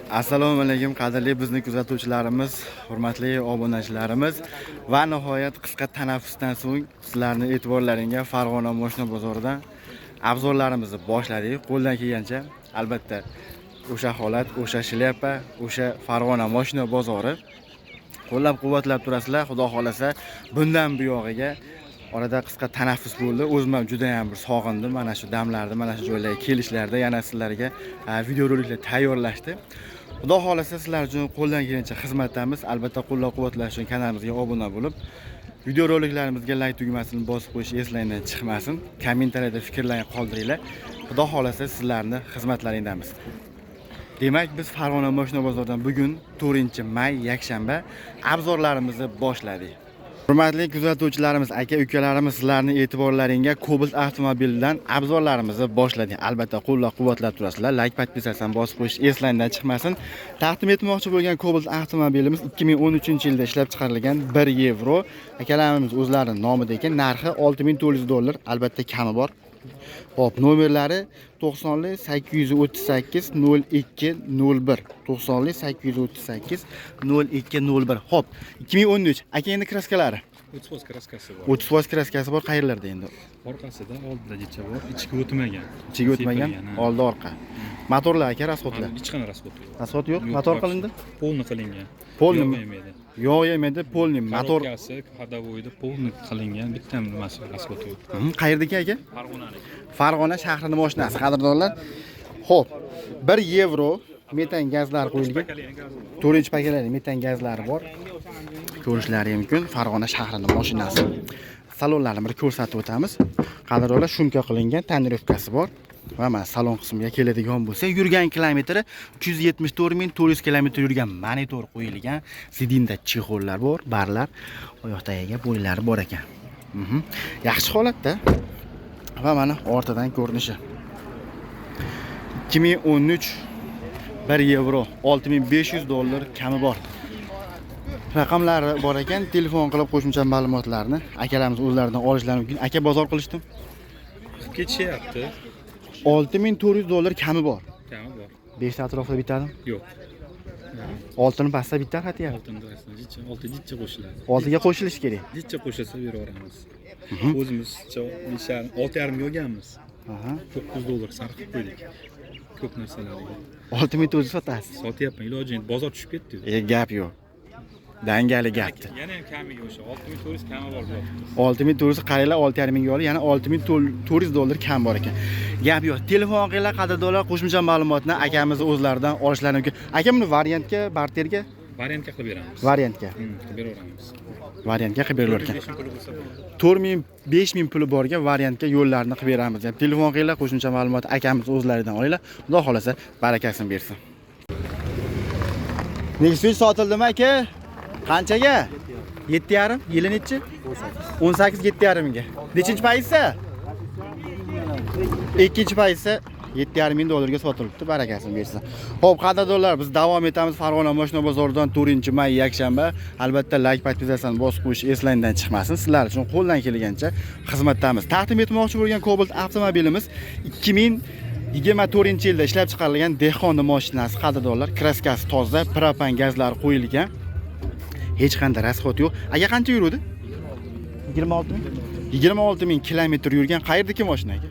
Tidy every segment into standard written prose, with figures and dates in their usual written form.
Assalomu alaykum, qadrli bizni kuzatuvchilarimiz, hurmatli obunachilarimiz va nihoyat qisqa tanaffusdan so'ng sizlarni e'tiborlaringga Farg'ona moshina bozoridan обзор larimizni boshladik. Qo'ldan kelgancha, albatta, o'sha holat, o'sha shlyapa, o'sha Farg'ona moshina bozori. Qo'llab-quvvatlab turasizlar, Xudo xolasa, bundan buyog'iga orada qisqa tanaffus bo'ldi. O'zim ham juda ham bir sog'indim mana shu damlarni, mana shu joylarga kelishlarda yana sizlarga videoroliklar tayyorlashdi. Xudo xolasa, sizlar uchun qo'ldan kelgancha xizmatdamiz. Albatta, qo'llab-quvvatlash uchun kanalimizga obuna bo'lib, videoroliklarimizga layk tugmasini bosib qo'yish eslaringdan chiqmasin. Kommentariyada fikrlarni qoldiringlar. Xudo xolasa, sizlarni xizmatlaringdamiz. Demak, biz Farg'ona moshina bozoridan bugun 4-may, yakshanba обзор larimizni boshladik. Hurmatli kuzatuvchilarimiz, aka ukalarimiz, sizlarning e'tiborlaringga Cobalt avtomobilidan обзор larimizni boshladik. Albatta, qo'llab-quvvatlab turasizlar. Layk, подписаться bosib qo'yish eslaringdan chiqmasin. Taqdim etmoqchi bo'lgan Cobalt avtomobilimiz 2013-yilda ishlab chiqarilgan 1 yevro. Akalarimiz o'zlari nomida ekan, narxi 6400 dollar, albatta kami bor. Xo'p, nomerlari 90 838 02 01, 90 838 02 01. Xo'p, 2013. Aka, endi краска lari? 30% краска si bor. 30% краска si bor, qayerlarda endi? Orqasida, oldida jicha bor, ichiga o'tmagan. Ichiga o'tmagan, Sepilgan, ha. oldi, orqa. Motorlar, aka, расход lar? Hech qanday расход yo'q. Расход yo'q, Yo'q, motor вообще. qilindi? Полный qilingan. Полный Yog' yemaydi. Yog' yemaydi, полный motor. Коробка si, ходовой da полный qilingan, bitta ham nimasi расход yo'q. Qayerdagi, aka? Farg'onalik. Farg'ona shahrini mashinasi, qadrdonlar. Xo'p, 1 yevro, metan gazlari qo'yilgan. 4 поколение metan gazlari bor. Ko'rishlari mumkin. Farg'ona shahrini mashinasi. Salonlarni bir ko'rsatib o'tamiz. Qadrdonlar, шумка qilingan, тонировка si bor. Va mana salon qismiga keladigan bo'lsak, yurgan kilometri 374 400 kilometr yurgan, monitor qo'yilgan, сиденье da чехол lar bor, barlar, oyoq tagiga bo'ylari bor ekan. Yaxshi holatda. Va mana ortidan ko'rinishi. 2013, 1 yevro, 6500 dollar kami bor. Raqamlari bor ekan, telefon qilib qo'shimcha ma'lumotlarni akalarimiz o'zlaridan olishlari mumkin. Aka, bozor qilishdim. Qilib ketishyapti. 6400 dollar kami bor. Kami bor. 5 ta atrofida bitadimi? Yo'q. Oltini pastda bitar hatiyapti. Oltini pastdan jicha, olti jicha qo'shiladi. Oltiga qo'shilishi kerak. Jicha qo'shilsa beraveramiz. O'zimiz 5,5, 6,5ga olganmiz. 9 dollar sarf qilib qo'ydik. Ko'p narsalarga. 6400 sotasiz. Sotyapman, iloji endi bozor tushib ketdi. E, gap yo'q. Dangali gapdi. Yana ham kamiga o'sha 6400 kami bor yotibdi. 6400, qaranglar, 6,5 mingga olib, yana 6400 dollar kam bor ekan. Gap yo'q. Telefon qilinglar, qadrdonlar, qo'shimcha ma'lumotni akamiz o'zlaridan olishlari mumkin. Aka, buni variantga, barterga? Variantga qilib beramiz. Variantga. Qilib beraveramiz. Variantga qilib berilar ekan. 5 ming puli bo'lsa bo'ldi. 4000, 5000 puli borga variantga yo'llarni qilib beramiz. Yani telefon qilinglar, qo'shimcha ma'lumot akamiz o'zlaridan olinglar. Xudo xolasa, barakasini bersin. Nexia sotildimi, aka? Qanchaga? 7,5. Yili nechi? 18, 7,5 mingga. Nechinchi pozitsiya? Ikkinchi pozitsiya, 7,5 ming dollarga sotilibdi, barakasini bersin. Xo'p, qadrdonlar, biz davom etamiz Farg'ona mashina bozoridan 4-may, yakshanba. Albatta, layk, подписаться bosib qo'yish eslaringdan chiqmasin. Sizlar uchun qo'ldan kelgancha xizmatdamiz. Taqdim etmoqchi bo'lgan Cobalt avtomobilimiz 2024-yilda ishlab chiqarilgan dehqonni mashinasi, qadrdonlar, краска si toza, propan gazlari qo'yilgan. Hech qanday расход yo'q. Aka, qancha yurdi? 26 ming. 26 ming kilometr yurgan. Qayerdagi mashina, aka?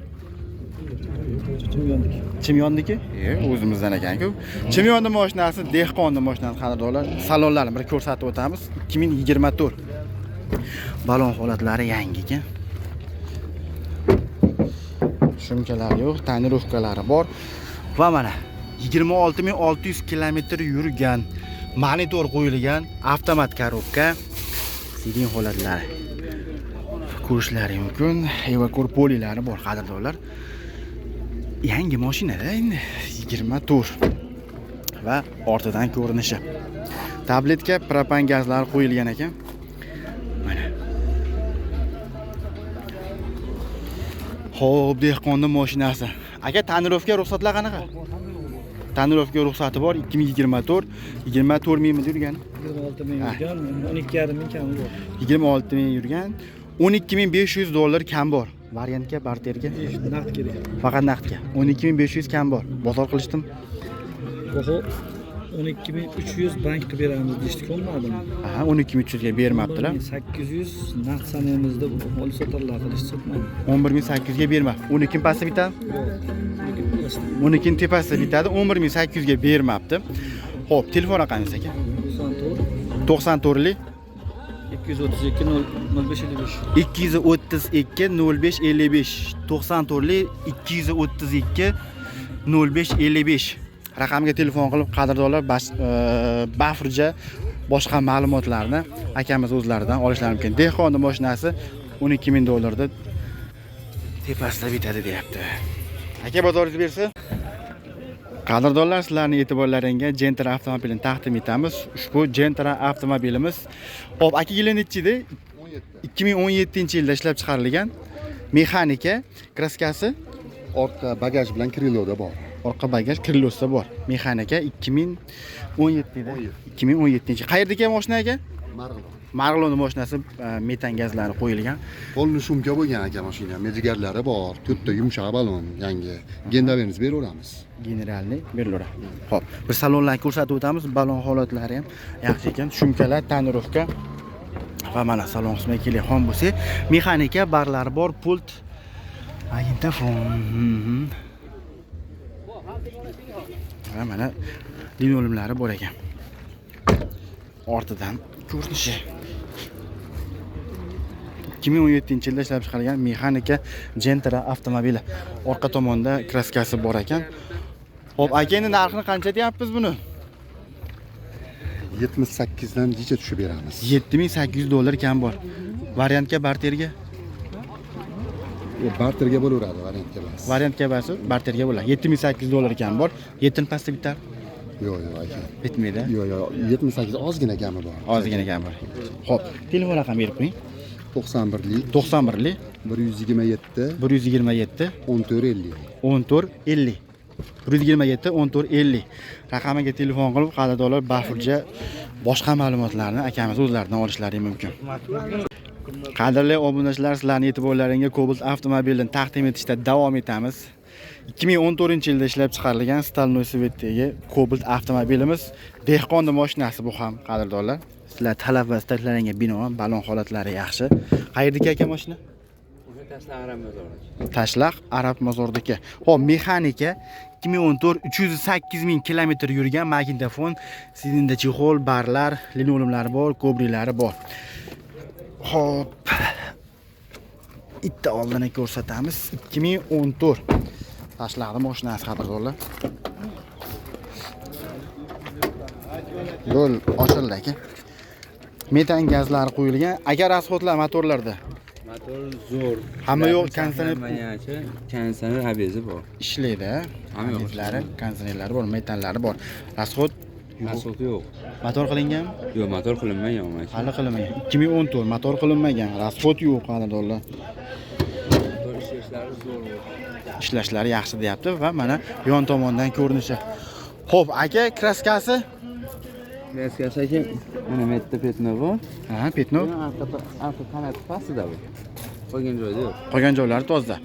Chimyonniki. Chimyonniki? E, o'zimizdan ekan-ku. Chimyonni mashinasi, dehqonni mashinasi, qadrdonlar. Salonlarni bir ko'rsatib o'tamiz. 2024. Balon holatlari yangi ekan. Шумка lari yo'q, тонировка lari bor. Va mana 26 600 kilometr yurgan, monitor qo'yilgan, avtomat коробка, сиденье holatlari ko'rishlari mumkin. Evakor polilari bor, qadrdonlar. Yangi mashinada endi 24 va ortidan ko'rinishi. Tabletka, propan gazlari qo'yilgan ekan. Mana. Xo'p, dehqonning mashinasi. Aka, тонировка, ruxsatlar qanaqa? Тонировка ruxsati bor, 2024, 24 mingmi yurgan? 26 ming yurgan, 12,5 ming kami bor. 26 ming yurgan, 12 500 dollar kam bor. Variantga, barterga? Naqd kerak. Faqat naqdga. 12 500 kam bor. Bozor qilishdim. Baho 12 300 bank qilib beramiz deyishdi, ko'nmadimi? Aha, 12 300 ga bermabdilar. 800 naqd sanamizda olib sotarlar qilishdi, sotmadi. 11 800 ga bermabdi. 12 ning pastida bitadi. Yo'q. 12 ning tepasida bitadi. 11 800 ga bermabdi. Xo'p, telefon raqamingiz, aka? 94 94 lik 232 05 55. 232 05 55. 94 lik 232 05 55 raqamiga telefon qilib, qadrdonlar, bafurja boshqa ma'lumotlarni akamiz o'zlaridan olishlari mumkin. Dehqonni mashinasi 12 ming dollarda tepasida bitadi, deyapti. Aka, bozoringiz bersin. Qadrdonlar, sizlarning e'tiborlaringga Gentra avtomobilini taqdim etamiz. Ushbu Gentra avtomobilimiz, hop, aka, yili nechi edi? 2017 yilda ishlab chiqarilgan, mexanika, kraskasi Orqa bagaj bilan крыло da bor. Orqa bagaj крыло sida bor, mexanika, 2017 da, 2017. Qayerdagi mashina, aka? Marg'ilon. Marg'ilon mashinasi, metan gazlari qo'yilgan. Полный шумка bo'lgan, aka, mashina. Mejigarlari bor. To'rtta yumshoq balon yangi. Gendaveriz beraveramiz. Генеральный berilaveradi. Ho'p, bir salonlarni ko'rsatib o'tamiz. Balon holatlari ham yaxshi ekan, шумка lar, тонировка va mana salon qismiga keladigan bo'lsak, mexanika, barlari bor, pult, magnitofon, Va mana linoleumlari bor ekan. Ortidan ko'rinishi. 2017 yilda ishlab chiqarilgan mexanika Gentra avtomobili. Orqa tomonda kraskasi bor ekan. Xo'p, aka, endi narxini qancha deyapmiz buni? 78 dan jicha tushib beramiz. 7800 dollar kam bor. Variantga, barterga? Yo'q, barterga bo'laveradi, variantga emas. Variantga emas, barterga bo'ladi. 7800 dollar kam bor. 7 pastda bitar. Yo'q, yo'q, aka. Bitmaydi. Yo'q, yo'q, 78 ozgina kami bor. Ozgina kam bor. Xo'p, telefon raqami berib qo'ying. 91lik 91lik 127 127 14 50. 14 50. 127 14 50 raqamiga telefon qilib, qadrdonlar, bafurja boshqa ma'lumotlarni akamiz o'zlaridan olishlari mumkin. Qadrli obunachilar, sizlarning e'tiborlaringga Cobalt avtomobilini taqdim etishda davom etamiz. 2014 yilda ishlab chiqarilgan стальной цвет dagi Cobalt avtomobilimiz, dehqonni mashinasi bu ham, qadrdonlar. Sizlar talab va istaklaringga binoan balon holatlari yaxshi. Qayerdagi, aka, mashina? Tashlaq Arab mozoridagi. Xo'p, mexanika, 2014, 308 ming kilometr yurgan, magnitofon, сиденье da чехол, barlar, linoleumlari bor, kobriklari bor. Xo'p. Bitta oldini ko'rsatamiz. 2014. Tashlaqni mashinasi, qadrdonlar. Yo'l ochildi, aka. Metan gazlari qo'yilgan. Agar расход lar motorlarda? Motor zo'r. Hamma yo'q, konditsioner- Konditsioner обрез i bor. Ishlaydi. Hamma yo'q. Abeslari, konditsionerlari bor, metanlari bor. Расход yo'q. Расход yo'q. Motor qilinganmi? Yo'q, motor qilinmagan mana shu. Hali qilinmagan. 2014, motor qilinmagan. Расход yo'q, qadrdonlar. Motor ishlashlari zo'r. Ishlashlari yaxshi, deyapti va mana yon tomondan ko'rinishi. Xo'p, aka, kraskasi? Kraskasi, aka, mana bu yerda пятно bor. Ha, пятно. Arqa qanoti pastida bu. Qolgan joyda yo'q. Qolgan joylari toza.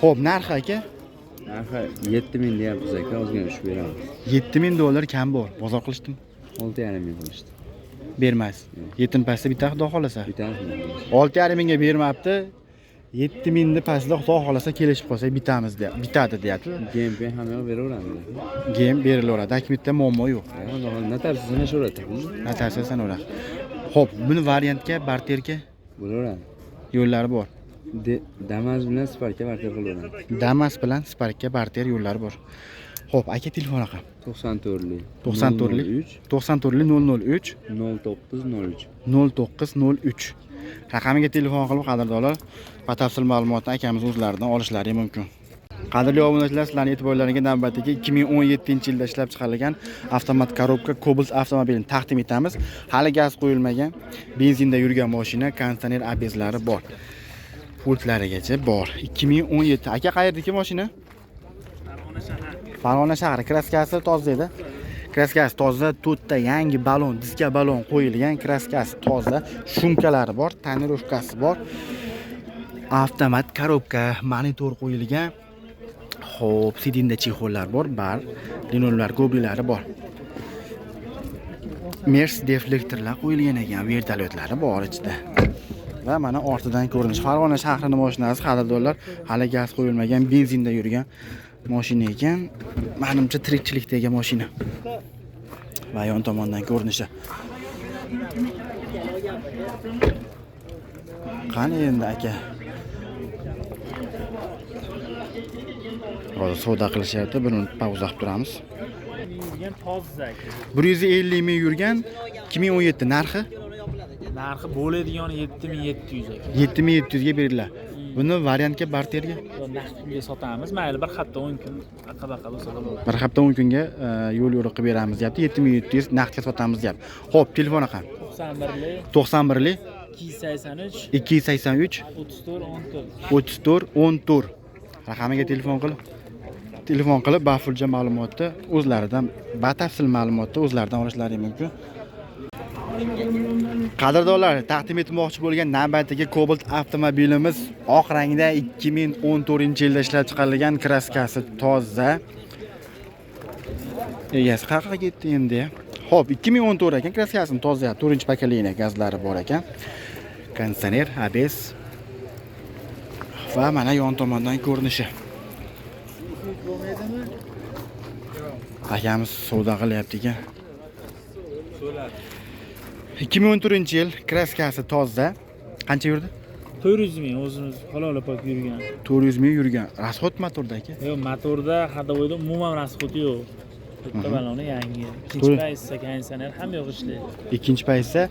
Xo'p, narxi, aka? Narxi 7000 deyapmiz, aka, ozgina tushib beramiz. 7000 dollar kam bor. Bozor qilishdimi? 6,5 ming qilishdi. Bermas. 7 pastda bitta, xudo xohlasa. Bitamiz. 6,5 mingga bermabdi. 7 mingni pastida, xudo xohlasa, kelishib qolsak bitamiz, deyapti. Bitadi, deyapti. GMP hamma yoq beraveramiz. GM berilaveradi. Dokumentda muammo yo'q. Notarius sanashaveradi. Notarius sanaveradi. Xo'p, buni variantga, barterga? Bo'laveradi. Yo'llari bor. Damas bilan Sparkka barter qilaveramiz. Damas bilan Sparkka barter yo'llari bor. Xo'p, aka, telefon raqam. 94lik. 94lik 94lik 003 09 03. 0903 raqamiga telefon qilib, qadrdonlar, batafsil ma'lumotni akamiz o'zlaridan olishlari mumkin. Qadrli obunachilar, sizlarning e'tiborlaringizga navbatdagi 2017 yilda ishlab chiqarilgan avtomat коробка Cobalt avtomobilini taqdim etamiz. Hali gaz qo'yilmagan, benzinda yurgan mashina, konditsioner обрез lari bor. Pultlarigacha bor. 2017. Aka, qayerdagi mashina? Farg'ona shahri. Kraskasi toza edi. Kraskasi toza, to'rtta yangi balon, diska balon qo'yilgan, kraskasi toza, шумка lari bor, тонировка si bor. Avtomat коробка, monitor qo'yilgan. Xo'p, сиденье da чехол lar bor, bar, linoleumlar, gobliklari bor. Mers deflektorlar qo'yilgan ekan, vertolyotlari bor ichida. Va mana ortidan ko'rinish. Farg'ona shahrini mashinasi, qadrdonlar, hali gaz qo'yilmagan, benzinda yurgan mashina ekan. Menimcha tirikchilikdagi mashina. Va yon tomondan ko'rinishi. Qani endi aka? Hozir savdo qilishyapti, bir minut pauza qilib turamiz. 150 ming yurgan, 2017 narxi? Narxi bo'ladigan 7700 aka. 7700 ga beriladi. Buni variantga, barterga naqd pulga sotamiz. Mayli, bir hafta 10 kun aqa-baqa bo'lsa bo'ladi. Bir hafta 10 kunga yo'l yo'riq qilib beramiz deyapti. 7700 naqdga sotamiz deyapti. Xo'p, telefon raqam 91lik 91lik 283 283 34 14 34 14 raqamiga telefon qilib bafurja ma'lumotni o'zlaridan, batafsil ma'lumotni o'zlaridan olishlari mumkin. Qadrdonlar, taqdim etmoqchi bo'lgan navbatdagi Cobalt avtomobilimiz oq rangda 2014-yilda ishlab chiqarilgan, kraskasi toza. Egasi qayerga ketdi endi? Xo'p, 2014 ekan, kraskasini toza, 4-pokoleniya gazlari bor ekan. Konditsioner, ABS va mana yon tomondan ko'rinishi. Akamiz savdo qilyapti ekan. 2014-yil, kraskasi toza. Qancha yurdi? 400 ming o'zimiz halol pok yurgan. 400 ming yurgan. Rasxod motorda aka? Yo'q, motorda, hadovoyda umuman rasxod yo'q. Bitta baloni yangi. Ikkinchi paytda konditsioner ham yo'q ishlaydi. Ikkinchi paytda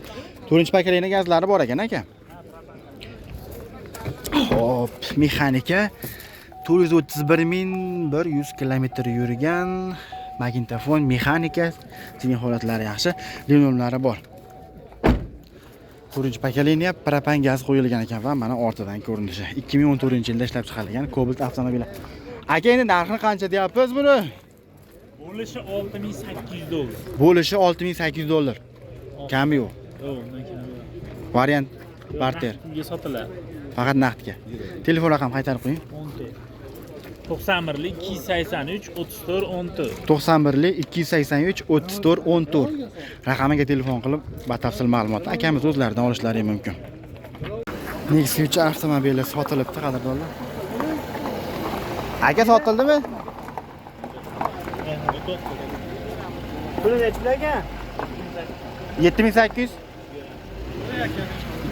4-pokoleniya gazlari bor ekan aka. Xo'p, mexanika 431 100 kilometr yurgan, magnitofon, mexanika, sening holatlari yaxshi, linomlari bor. 4-pokoleniya propan gaz qo'yilgan ekan va mana ortidan ko'rinishi. 2014-yilda ishlab chiqarilgan Cobalt avtomobili. Aka, endi narxini qancha deyapmiz buni? Bo'lishi 6800 dollar. Bo'lishi 6800 dollar. Kami yo'q. Yo'q, undan kami yo'q. Variant barter. Naqdga sotiladi. Faqat naqdga. Telefon raqam qaytarib qo'ying. 14 91lik 283 34 14. 91lik 283 34 14 raqamiga telefon qilib batafsil ma'lumotni akamiz o'zlaridan olishlari mumkin. Nexia 3 avtomobili sotilibdi, qadrdonlar. Aka, sotildimi? Puli necha aka? 7800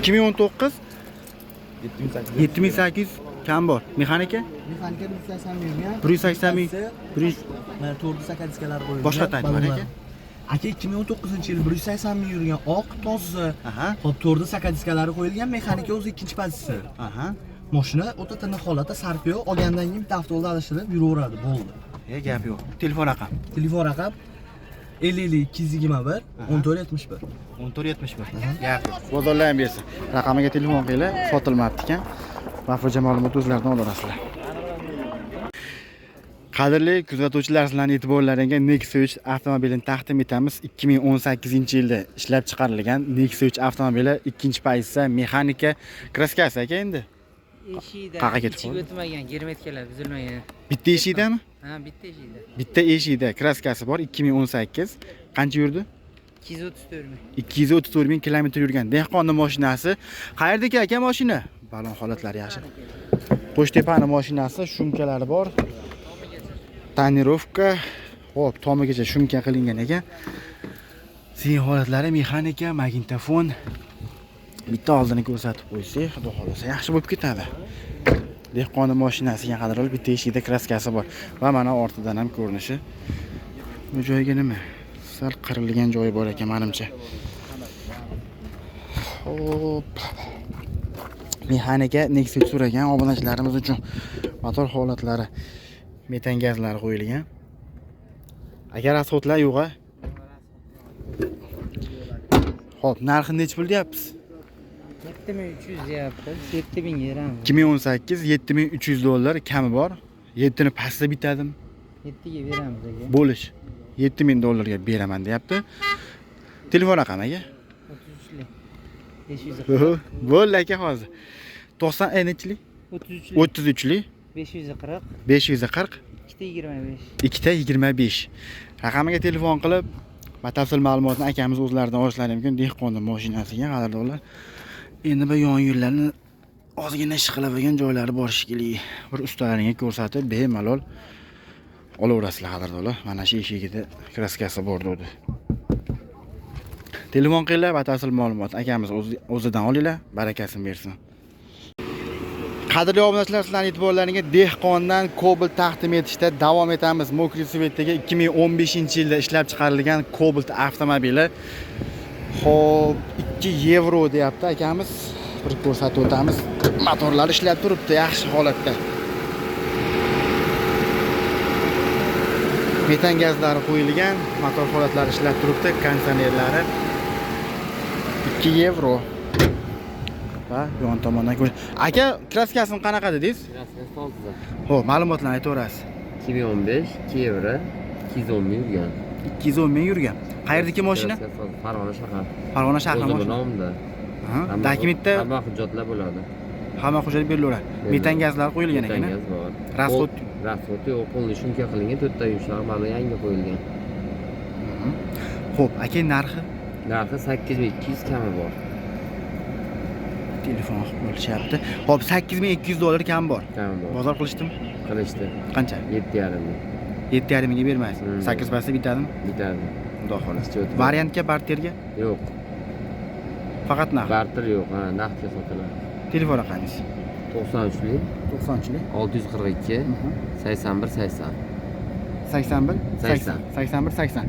2019 7800 kam bor. Mexanika? Mexanika 180 ming yurgan. 180 ming. Mana to'rtta sakadiskalar qo'yilgan. Boshqa aytma aka. Aka 2019-yil 180 ming yurgan, oq toza. Aha. Hop, to'rtta sakadiskalar qo'yilgan, mexanika o'zi ikkinchi pozitsiyasi. Aha. Mashina o'ta tiniq holatda, sarfi yo'q, olgandan keyin bitta avtobusda alishtirib yuraveradi, bo'ldi. Gap yo'q. Telefon raqam. Telefon raqam 50 221 14 71. 14 71. Gap yo'q. Bozorlar ham bersin. Raqamiga telefon qilinglar, sotilmabdi ekan. Bafurja ma'lumot o'zlaridan olasizlar. Qadrli kuzatuvchilar, sizlarning e'tiborlaringizga Nexia 3 avtomobilini taqdim etamiz. 2018-yilda ishlab chiqarilgan Nexia 3 avtomobili ikkinchi paytda mexanika kraskasi aka endi. Eshikda Qayerga ketib ichiga qoldi? o'tmagan, germetkalar buzilmagan. Bitta eshikdami? Ha, bitta eshikda. Bitta eshikda kraskasi bor 2018. Qancha yurdi? 234 ming. 234 ming kilometr yurgan. Dehqonning mashinasi. Qayerdagi aka mashina? Balon holatlari yaxshi. Qo'shtepani mashinasi, shumkalari bor. Tonirovka, hop, tomigacha shumka qilingan ekan. Sening holatlari mexanika, magnitofon. Bitta oldini ko'rsatib qo'ysak, xudo xolasa yaxshi bo'lib ketadi. Dehqonning mashinasiga qadar olib bitta eshikda kraskasi bor va mana ortidan ham ko'rinishi. Bu joyga nima? Sal qirilgan joyi bor ekan menimcha. Xo'p. Mexanika Nexia so'ragan obunachilarimiz uchun motor holatlari, metan gazlari qo'yilgan. Agar rasxodlar yo'q-a? Xo'p, narxi necha pul deyapsiz? 7300 deyapmiz, 7000 beramiz. 2018 7300 dollar kami bor. 7 ni pastda bitadimi? 7 ga beramiz aka. Bo'lish 7000 dollarga beraman deyapti. Telefon raqami aka? 33lik. 540. Bo'ldi aka hozir. 90 nechilik? 33lik. 33lik. 540. 540. 225. 225. Raqamiga telefon qilib Batafsil ma'lumotni akamiz o'zlaridan olishlari mumkin. Dehqonning mashinasiga qadrdonlar. Endi bu yon yo'llarni ozgina ishqilab joylari bor shekilli. Bir ustalaringga ko'rsatib bemalol olaverasizlar qadrdonlar. Mana shu eshigida kraskasi bor dedi. Telefon qilinglar, batafsil ma'lumot akamiz o'zidan olinglar, barakasini bersin. Qadrli obunachilar, sizlarning e'tiborlaringizga Dehqondan Cobalt taqdim etishda davom etamiz. Mokri svetdagi 2015-yilda ishlab chiqarilgan Cobalt avtomobili. Xo'p, 2 yevro deyapti akamiz. Bir ko'rsatib o'tamiz. Motorlari ishlab turibdi, yaxshi holatda. Metan gazlari qo'yilgan, motor holatlari ishlab turibdi, konditsionerlari 2 yevro. Va yon tomondan ko'r. Aka, kraskasini qanaqa dedingiz? Kraskasi toza. Xo'p, ma'lumotlarni aytaverasiz. 2015 2 yevro 210 ming yurgan. 210 ming yurgan. Qayerdagi mashina? Farg'ona shahar. Farg'ona shahri O'zini mashina. nomida. Ha, dokumentda hamma hujjatlar bo'ladi. Hamma hujjat berilaveradi. Metan gazlari qo'yilgan ekan. Metan gaz bor. Rasxod rasxod yo'q, polni shumka qilingan, to'rtta yumshoq mana yangi qo'yilgan. Xo'p, aka narxi? Narxi 8200 kami bor. Telefon qilib bo'lishyapti. Xo'p, 8200 dollar kam bor. Kami bor. Bozor qilishdimi? Qilishdi. Qancha? 7,5 ming. 7,5 mingga bermaysiz. 8 pastda bitadimi? Bitadi. Xudo xohlasa. Variantga, barterga? Yo'q. Faqat naqd. Barter yo'q, ha, naqdga sotiladi. Telefon raqamingiz? 93lik 93lik 642 81 80. 81 80. 81 80.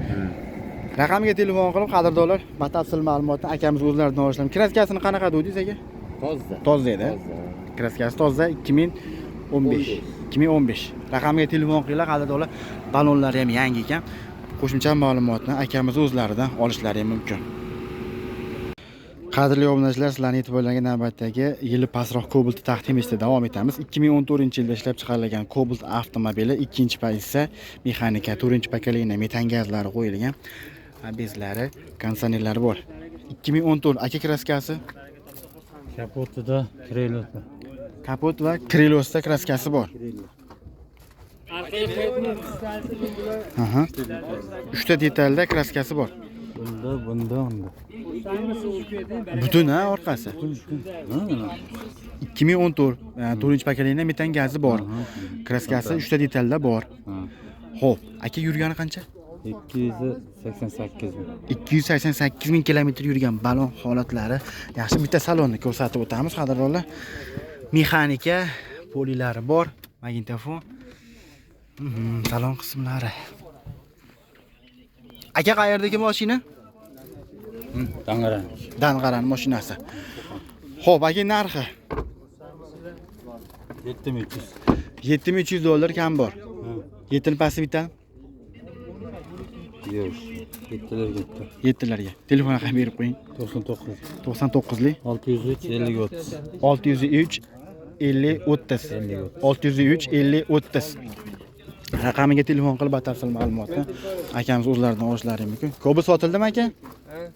Raqamga telefon qilib, qadrdonlar, batafsil ma'lumotni akamiz o'zlaridan olishlar. Kraskasini qanaqa dedingiz aka? Toza. Toza edi. Kraskasi toza 2015. 2015. Raqamga telefon qilinglar, qadrdonlar. Ballonlari ham yangi ekan. Qo'shimcha ma'lumotni akamiz o'zlaridan olishlari ham mumkin. Qadrli obunachilar, sizlarning e'tiborlaringizga navbatdagi yili pastroq Cobalt taqdim etishda davom etamiz. 2014-yilda ishlab chiqarilgan Cobalt avtomobili ikkinchi pozitsiya, mexanika, 4-pokoleniya metan gazlari qo'yilgan, abezlari, konditsionerlari bor. 2014 aka kraskasi kapotida, krelosida. Kapot va krelosida kraskasi bor. Aha. 3 ta detalda kraskasi bor. Bunda, bunda, unda. Butun ha orqasi. 2014 4-pokoleniya metan gazi bor. Kraskasi 3 ta detalda bor. Xo'p, aka yurgani qancha? 288 ming. 288 ming kilometr yurgan. Balon holatlari yaxshi. Bitta salonni ko'rsatib o'tamiz, qadrdonlar. Mexanika, polilari bor, magnitofon. Salon qismlari. Aka qayerdagi mashina? Dang'aran. Dang'aran mashinasi. Xo'p, aka narxi 7300. 7300 dollar kam bor. 7 ni pasti bittami? Yo'q. 7larga bitta. 7larga. Telefon raqami berib qo'ying. 99. 99lik 603 50 30. 603 50 30. 603 50 30. Raqamiga telefon qilib batafsil ma'lumotni akamiz o'zlaridan olishlari mumkin. Cobalt sotildimi aka?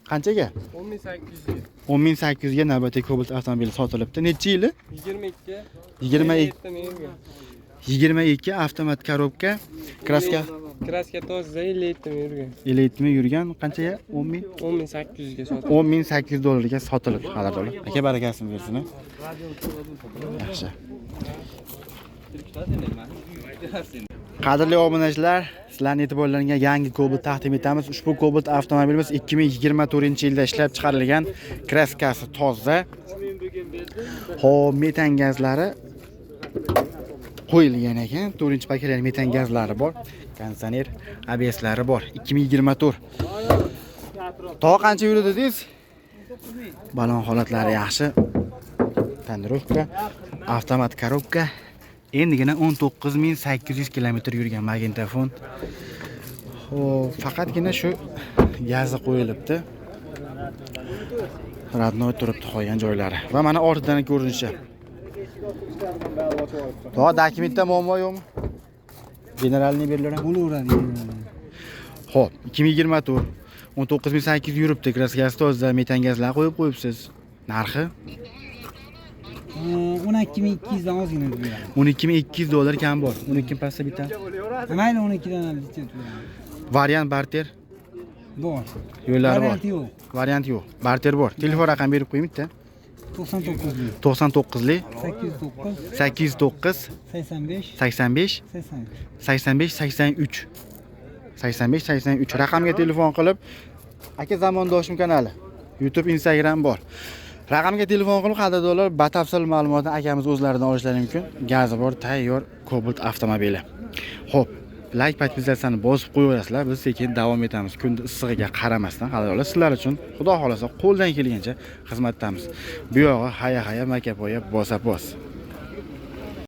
Qanchaga? 10800 ga. 10800 ga navbatdagi Cobalt avtomobili sotilibdi. Necha yili? 22. 22. 22 avtomat korobka, kraska. Kraska toza 57 ming yurgan. 57 ming yurgan. Qanchaga? 10 ming? 10800 ga sotildi. 10800 dollarga sotilibdi, qadrdonlar. Aka barakasini bersin. Yaxshi. Qadrli obunachilar, sizlarning e'tiborlaringizga yangi Cobalt taqdim etamiz. Ushbu Cobalt avtomobilimiz 2024-yilda ishlab chiqarilgan, kraskasi toza. Xo'p, metan gazlari qo'yilgan ekan. 4-pokoleniya metan gazlari bor, konditsioner, ABSlari bor. 2024. To qancha yurdi dedingiz? Balon holatlari yaxshi. Tonirovka, avtomat korobka. Endigina 19800 kilometr yurgan magnitofon. Xo'p, faqatgina shu gazi qo'yilibdi. Radnoy turibdi qolgan joylari. Va mana ortidan ko'rinishi. To dokumentda muammo yo'qmi? Generalniy berilaveradi. Bo'laveradi. Xo'p, 2024 19800 yuribdi, kraskasi toza, metan gazlar qo'yib qo'yibsiz. Narxi 12200 dan ozgina deb beramiz. 12200 dollar kam bor. 12 pastda bitta. Mayli 12 dan ham bitta beramiz. Variant barter? Bor. Yo'llari bor. Varianti yo'q. Variant yo'q. Barter bor. Telefon raqam berib qo'ying bitta. 99lik. 99lik 809 809 85 85 83. 85 83 85 83 raqamga telefon qilib, aka, Zamondoshim kanali, YouTube, Instagram bor, raqamga telefon qilib, qadrdonlar, batafsil ma'lumotni akamiz o'zlaridan olishlari mumkin. Gazi bor, tayyor Cobalt avtomobili. Ho'p, layk, подписаться ni bosib qo'yaverasizlar. Biz sekin davom etamiz. Kun issig'iga qaramasdan, qadrdonlar, sizlar uchun xudo xohlasa qo'ldan kelgancha xizmatdamiz. Bu yog'i haya haya, makapoya, bosa bos.